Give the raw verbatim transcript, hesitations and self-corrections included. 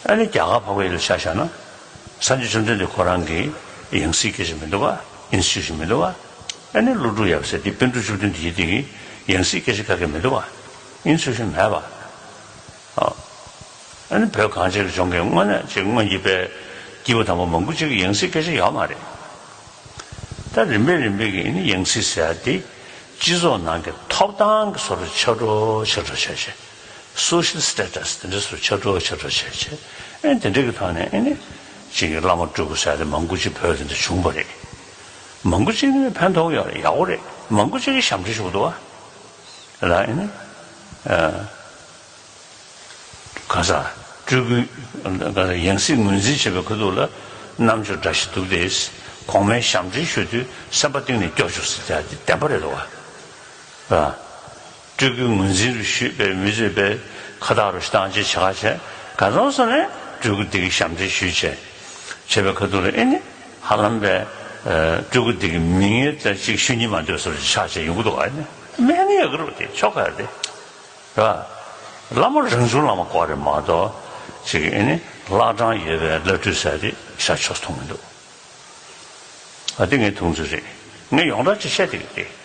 ཨ་ནི་རྒྱ་གར་འཕགས་པའི་ཡུལ་ལ་ཆ་བཞག་ན། སངས་རྒྱས་བཅོམ་ལྡན་འདས་ཁོ་རང་གི་ཡང་སྲིད་སྐད་ཆ་མི་འདུག་བ། ཨིན་སི་ཊི་ཊུ་ཤན་མི་འདུག་བ། ཨ་ནི་ཀླུ་སྒྲུབ་ཡབ་སྲས་དེ་པཎ་གྲུབ་བཅུ་བདུན་དེ་ཡི་དེ་གི་ཡང་སྲིད་སྐད་ཆ་ག་གེ་མི་འདུག་བ། ཨིན་སི་ཊི་ཊུ་ཤན་མེད་པ། ཨ་ཨ་ནི་བོད་གངས་ཅན་གྱི་ལྗོངས་ཀྱི་དངོས་གནས་ཅིག་སྔོན་གྱི་པའི་སྐྱེས་བུ་དམ་པ་མང་པོ་ཅིག་གི་ཡང་སྲིད་སྐད་ཆ་ཡོད་མ་རེད། ད་རིམ་པས་རིམ་པས་ཀྱིས་ནི་ཡང་སྲིད་ཟེར་ཡ་དེ་སྤྱི་ཚོགས་ནང་གི་ཐོབ་ཐང་གི་བཟོ་འདྲ་ཆགས་འགྲོ་ཆགས་འགྲོ་བྱས་བྱས། སོ་ཤལ་སི་ཊེ་ཊས་དེ་འདྲ་བཟོ་ཆགས་འགྲོ་ཆགས་འགྲོ་བྱས་བྱས། ཨེ་དེ་འདྲ་གི་ཐོག་ནས་ཨེ་ནི་ཅིག་གི་བླ་མ་སྤྲུལ་སྐུ་ཟེར་ཡ་དེ་མང་པོ་ཅིག་བོད་དེ་འདྲ་བྱུང་བ་རེད། མང་པོ་ཅིག་ནི་ཕན་ཐོགས་ཡོད་རེད། ཡག་པོ་རེད། མང་པོ་ཅིག་གིས་ཞབས་འདྲེན་ཞུ་གི་འདུག་བ། ལ་ཨེ་ནི་ཨ། ག་ས། སྤྲུལ་སྐུའི་ག་ས་ཡང་སྲིད་ངོས་འཛིན་བྱེད་པའི་ཁ་ཐུག་ལ་རྣམ་དཔྱོད་འདྲ་ཞིག་འདུག་སྟེ། གོང་མའི་ཞབས་འདྲེན་ཞུ་དུས་སེམས་པ་གཏིང་ནས་སྐྱོ་བཅུག་ཟེར་ཡ་དེ་བདེན་པ་རེད་འདུག་བ། ར། སྤྲུལ་སྐུའི་ངོས་འཛིན་རུ་ཞུས་པའི་མི་བཟོད་པའི་ཁ་བཏགས་རུ་བཏང་བྱས་བྱ་བ་བྱས། ག་ཚོད་སོང་ནས་སྤྲུལ་སྐུ་དེ་གི་ཞབས་འདྲེན་ཞུས་བྱས། བྱས་པའི་ཁ་ཐུག་ལ་ཨེ་ནི་ཧ་ལམ་པའི་སྤྲུལ་སྐུ་དེ་གི་མིང་ངེས་ཅིག་ཞུ་སྙིང་མ་འདོད་བཟོ་འདྲ་ཆགས་བྱས་ཡོང་གི་འདུག་བ། ཨེ་ནི་མེད་ནི་ཡོད་གི་རེད་དེ་ཆོག་ག་རེད་དེ། ར། བླ་མ་རང་བྱུང་བླ་མ་སྐོར་རེད་མ་གཏོགས། ཅིག་ཨེ་ནི་བླ་བྲང་ཡོད་པའི་བླ་སྤྲུལ་ཟེར་དེ་ཤ་ཆོག་མཐོང་མི་འདུག་ཨ་དེ་ངའི་མཐོང་ཚུལ་རེད། ངས་ཡོངས་གྲགས་ཅིག་བཤད་བསྡད་ཀྱི་རེད།